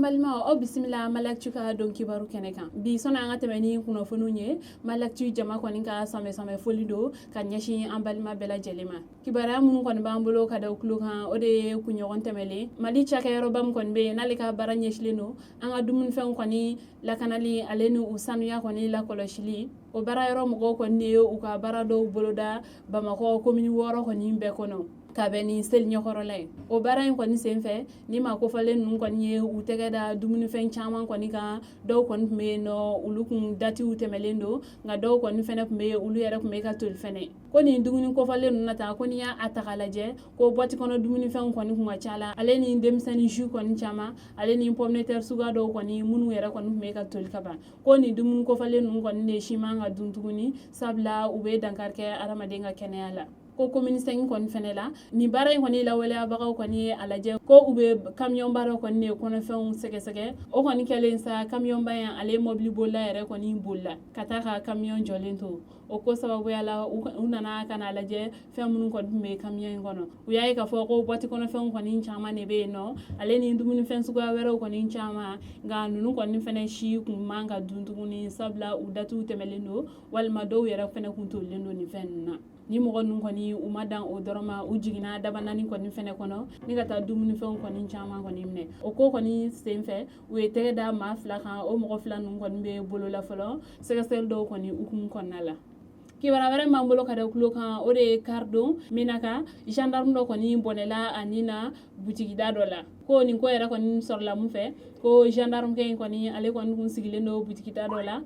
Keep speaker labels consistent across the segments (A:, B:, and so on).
A: An balimaw, aw bisimila Maliactu ka don kibaru kɛnɛ kan. Bi, sɔnni an ka tɛmɛ ni kunnafoniw ye, Maliactu jama kɔni ka sanbɛ foli don ka ɲɛsin an balima bɛɛ lajɛlen ma. Kibaruya minnu kɔni b'an bolo ka da tulo kan, o de ye kunɲɔgɔn tɛmɛlen, Mali cakɛyɔrɔba min kɔni bɛ yen, n'ale ka baara ɲɛsilen don an ka dumunifɛnw kɔni lakanali, ale ni u sanuya kɔni lakɔlɔsili, o baara yɔrɔ mɔgɔw kɔni ye u ka baara dɔw boloda Bamakɔ komini 6 kɔni bɛɛ kɔnɔ, ka bɛn ni seli ɲɛkɔrɔla ye. O baara in kɔni senfɛ, ni maa kofɔlen ninnu kɔni ye u tɛgɛ da dumunifɛn caman kɔni kan. Dɔw kɔni tun bɛ yen nɔ, olu kun datiw tɛmɛlen don, nka dɔw kɔni fɛnɛ tun bɛ yen, olu yɛrɛ tun bɛ ka toli fɛnɛ. Ko nin dumuni kofɔlen ninnu na ta ko n'i y'a ta k'a lajɛ, ko boîte kɔnɔ dumunifɛnw kɔni kun ka ca la, ale ni denmisɛnnin jus kɔni caman, ale ni pomme de terre suguya dɔw kɔni, minnu yɛrɛ kɔni tun bɛ ka toli ka ban. Ko nin dumuni kofɔlen ninnu kɔni de si man ka dun tuguni, sabula u bɛ dankari kɛ adamaden ka kɛnɛya la. Ko commune 5 kɔni fɛnɛ la, nin baara in kɔni lawaleyabagaw kɔni ye a lajɛ ko u bɛ kamiyɔnba dɔ kɔni de kɔnɔfɛnw sɛgɛsɛgɛ. O kɔni kɛlen sa, kamiyɔnba in, ale mɔbili bolila yɛrɛ kɔni bolila ka taa ka kamiyɔn jɔlen to. O ko sababuya la, u nana ka n'a lajɛ fɛn minnu kɔni tun bɛ kamiyɔn in kɔnɔ. U y'a ye k'a fɔ ko boîte kɔnɔfɛnw kɔni caman de bɛ yen nɔ, ale ni dumunifɛn suguya wɛrɛw kɔni caman, nka ninnu kɔni fɛnɛ si kun man ka dun tuguni, sabula u datiw tɛmɛlen don, walima dɔw yɛrɛ fɛnɛ kun tolilen don nin fɛn ninnu na. Ni mɔgɔ ninnu kɔni, u ma dan o dɔrɔn ma, u jiginna dabanani kɔni fɛnɛ kɔnɔ ni ka taa dumunifɛnw kɔni caman kɔni minɛ. O ko kɔni senfɛ, u ye tɛgɛ da maa fila kan. O mɔgɔ fila ninnu kɔni bɛ bolola fɔlɔ sɛgɛsɛgɛli dɔw kɔni hukumu kɔnɔna la. Kibaruya wɛrɛ b'an bolo ka da tulo kan, o de ye karidon, Menaka, gendarme dɔ kɔni bɔnɛla a ni na butigida dɔ la. Ko nin ko yɛrɛ kɔni sɔrɔla mun fɛ? Ko gendarme in kɔni, ale kɔni kun sigilen don butigida dɔ la.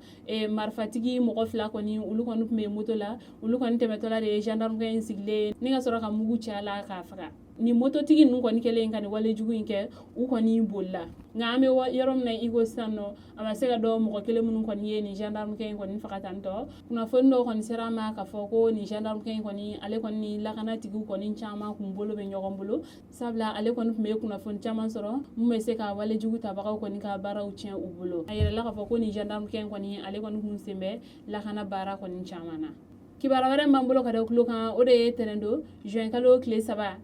A: Marifatigi mɔgɔ fila kɔni, olu kɔni tun bɛ moto la. Olu kɔni tɛmɛtɔla de ye gendarme in sigilen ni ka sɔrɔ ka mugu ci a la k'a faga. Ni mototigi ninnu kɔni kɛlen ka nin walejugu in kɛ, u kɔni bolila. Nka an bɛ yɔrɔ min na i ko sisan nɔ, a ma se ka dɔn mɔgɔ kelen minnu kɔni ye nin gendarme in kɔni faga tan tɔ. Kunnafoni dɔw kɔni sera an ma k'a fɔ ko nin gendarme in kɔni, ale kɔni ni lakanatigiw kɔni caman kun bolo bɛ ɲɔgɔn bolo, sabula ale kɔni tun bɛ kunnafoni caman sɔrɔ mun bɛ se ka walejugu tabagaw kɔni ka baaraw tiɲɛ u bolo. A yɛrɛla k'a fɔ ko nin gendarme in kɔni, ale kɔni kun sen bɛ lakana baara kɔni caman na. Kibaruya wɛrɛ b'an bolo ka da tulo kan, o de ye tɛnɛn don, juin kalo tile 3,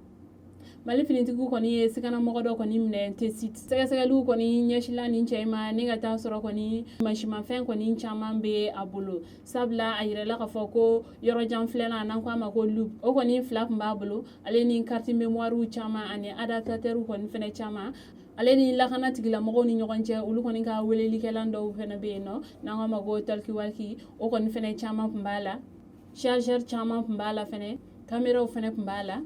A: Mali finitigiw kɔni ye siganamɔgɔ dɔ kɔni minɛ Tessit. Sɛgɛsɛgɛliw kɔni ɲɛsinla nin cɛ in ma, ni ka taa sɔrɔ kɔni mansimafɛn kɔni caman bɛ a bolo, sabula a yirala k'a fɔ ko yɔrɔjan filɛla, n'an ko a ma ko loupe, o kɔni fila tun b'a bolo, ale ni carte mémoire caman ani adaptateur kɔni fɛnɛ caman, ale ni lakana tigilamɔgɔw ni ɲɔgɔn cɛ, olu kɔni ka welelikɛlan dɔw fɛnɛ bɛ yen nɔ, n'an ko a ma ko talkie-walkie, o kɔni fɛnɛ caman tun b'a la, chargeur caman tun b'a la fɛnɛ, caméraw fɛnɛ tun b'a la.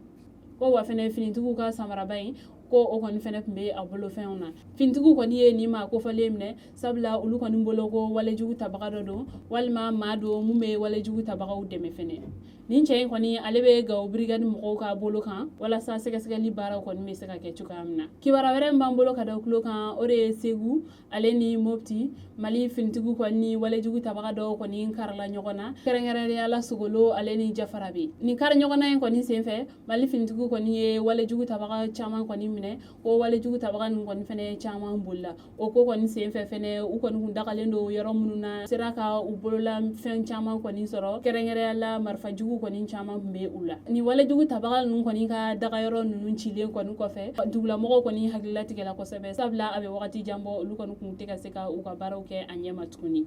A: Ko wa fɛnɛ, finitigiw ka samaraba in, ko o kɔni fɛnɛ tun bɛ a bolofɛnw na. Finitigiw kɔni ye nin maa kofɔlen minɛ, sabula olu kɔni bolo ko walejugu tabaga dɔ don, walima maa don mun bɛ walejugu tabagaw dɛmɛ fɛnɛ. Nin cɛ in kɔni, ale bɛ Gawo brigade mɔgɔw ka bolo kan, walasa sɛgɛsɛgɛli baaraw kɔni bɛ se ka kɛ cogoya min na. Kibaruya wɛrɛ min b'an bolo ka da tulo kan, o de ye Segu ale ni Mopti, Mali finitigiw kɔni ni walejugu tabaga dɔw kɔni karila ɲɔgɔn na, kɛrɛnkɛrɛnnenya la Sogolo ale ni Jafarabe. Nin kari ɲɔgɔnna in kɔni senfɛ, Mali finitigiw kɔni ye walejugu tabaga caman kɔni minɛ. Ko walejugu tabaga ninnu kɔni fɛnɛ caman bolila. O ko kɔni senfɛ fɛnɛ, u kɔni kun dagalen don yɔrɔ minnu na, sera ka u bolola fɛn caman kɔni sɔrɔ, kɛrɛnkɛrɛnya la marifajugu kɔni caman tun bɛ u la. Nin walejugu tabaga ninnu kɔni ka dagayɔrɔ ninnu cilen kɔni kɔfɛ, dugulamɔgɔw kɔni hakilila tigɛla kosɛbɛ, sabula a bɛ wagati jan bɔ, olu kɔni kun tɛ ka se ka u ka baaraw kɛ a ɲɛ ma tuguni.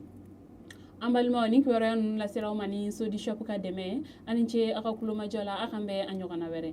A: An balimaw, ni kibaruya ninnu lasera aw ma ni Sodi Shop ka dɛmɛ. Aw ni ce aw ka kulomajɔ la. Aw kan bɛn a ɲɔgɔnna wɛrɛ.